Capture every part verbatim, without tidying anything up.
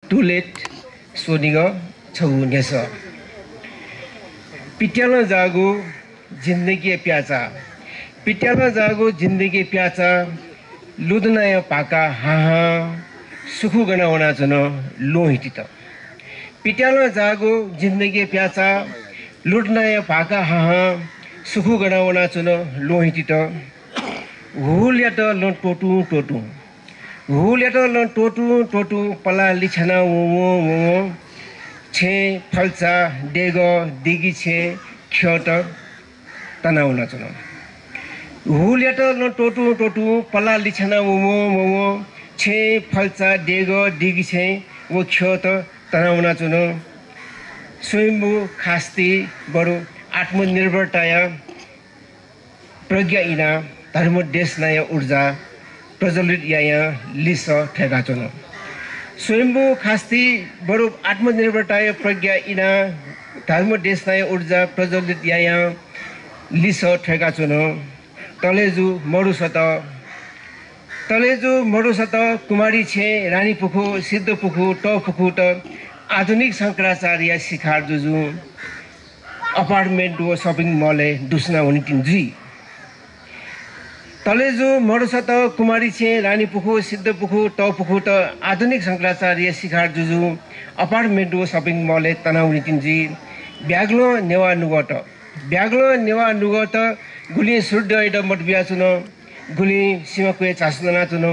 Too late, स्वनिगः छगू न्ह्यसः। पित्यालं जाःगु जिन्दगीया प्याःचाः, पित्यालं जाःगु जिन्दगीया प्याःचाः, लुधनाया भाका हाहां सुखु गना वनाच्वन ल्वहंहितित। पित्यालं जाःगु जिन्दगीया प्याःचाः, लुधनाया भाका हाहां सुखु गना वनाच्वन ल्वहंहितित। हुलयात लं त्वतुं त्वतुं, हुलयात लं त्वतुं त्वतुं पलाः लिछ्याना वं वं वं वं छेँ, फल्चा, देगः, दिगि छेँ, ख्यःत तनावनाच्वन। हुलयात लं त्वतुं त्वतुं पलाः लिछ्याना वं वं वं वं छेँ, फल्चा, देगः, दिगि छेँ व ख्यःत तनावनाच्वन। स्वयम्भू खास्ति बरु आत्मनिर्भरताया प्रज्ञा इनाः धर्म देशनाया ऊर्जा प्रज्वलित यायां लिसः थ्वय्काच्वन। स्वयम्भू खास्ति बरु आत्मनिर्भरताया प्रज्ञा इनाः धर्म देशनाया ऊर्जा प्रज्वलित यायां लिसः थ्वय्काच्वन। तलेजु मरुसत, तलेजु मरुसत कुमारी छेँ, रानीपुखू, सिद्धपुखू, तःपुखूत आधुनिक शंकराचार्यया शिखार जुजुं apartment व shopping mall-य् दुसना वनीतिनि जुइ। तलेजु मरुसत कुमारी छेँ, रानीपुखू, सिद्धपुखू, तःपुखूत आधुनिक शंकराचार्यया शिखार जुजुं apartment व shopping mall-य् तना वनीतिनि जुइ। ब्यागलं नेवाः नुगःत, ब्यागलं नेवाः नुगःत गुलिं सूर्यद्वय्‌यात मत बियाच्वन, गुलिं सिमाकुय् झासु ननाच्वन,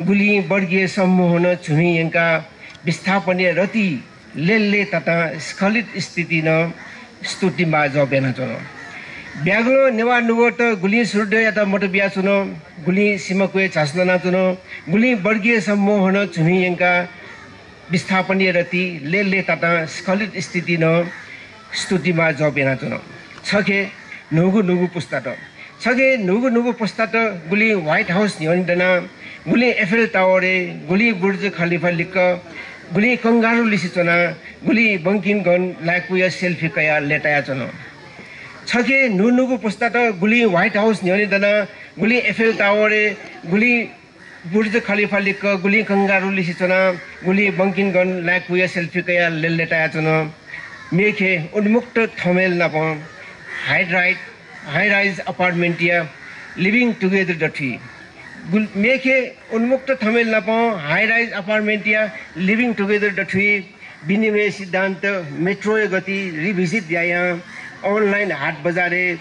गुलिं वर्गीय सम्मोहनं झुम्हि यंकाः विस्थापनया रति लेल्ले ततां स्खलित स्थितिं नं स्तुतिमाः जप यानाच्वन। ब्यागलं नेवाः नुगःत गुलिं सूर्यद्वय्‌यात मत बियाच्वन, गुलिं सिमाकुय् झासु ननाच्वन, गुलिं वर्गीय सम्मोहनं झुम्हि यंकाः विस्थापनया रति लेल्ले ततां स्खलित स्थितिं नं स्तुतिमाः जप यानाच्वन। छखे न्हूगु न्हूगु पुस्तात, छखे न्हूगु न्हूगु पुस्तात गुलिं White House न्ह्यःने दनाः, गुलिं Eiffel Tower-य्, गुलिं बुर्ज खलिफा लिक्क, गुलिं कंगारु लिसे च्वनाः, गुलिं बंकिङ गन लाय्‌कूया selfie कयाः लय्‌तायाच्वन। छखे न्हून्हूगु पुस्तात गुलिं White House न्ह्यःने दनाः, गुलिं Eiffel Tower-य्, गुलिं बुर्ज खलिफा लिक्क, गुलिं कंगारु लिसे च्वनाः, गुलिं बंकिङ गन लाय्‌कूया selfie कयाः लय्‌तायाच्वन। मेखे उन्मुक्त थम्हय्‌ल नाप high rise, high rise apartment-या living together दथुइ। गुल-, मेखे उन्मुक्त थम्हय्‌ल नाप high rise apartment-या living together दथुइ। विनिमय सिद्धान्त, metro-या गति revisit यायां online हाट बजारय्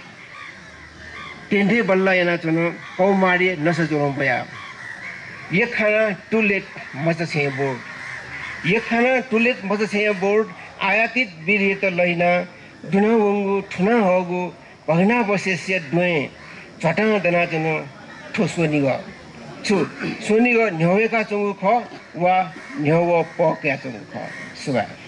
तेन्थे बल्ल यानाच्वन, कौमार्य नसा ज्वलं ब्वयाः। यक्खानां too late मचा छेँया board। यक्खानां too late मचा छेँया board आयातित बिरयात लहिनाः दुना वंगु थुना हःगु भग्नावशेषया द्वँय् झ्वातां दनाच्वन थ्व स्वनिगः। छु स्वनिगः न्ह्यः वय्‌काच्वंगु खः वा न्ह्यः वः पः कयाच्वंगु खः? सुभाय्।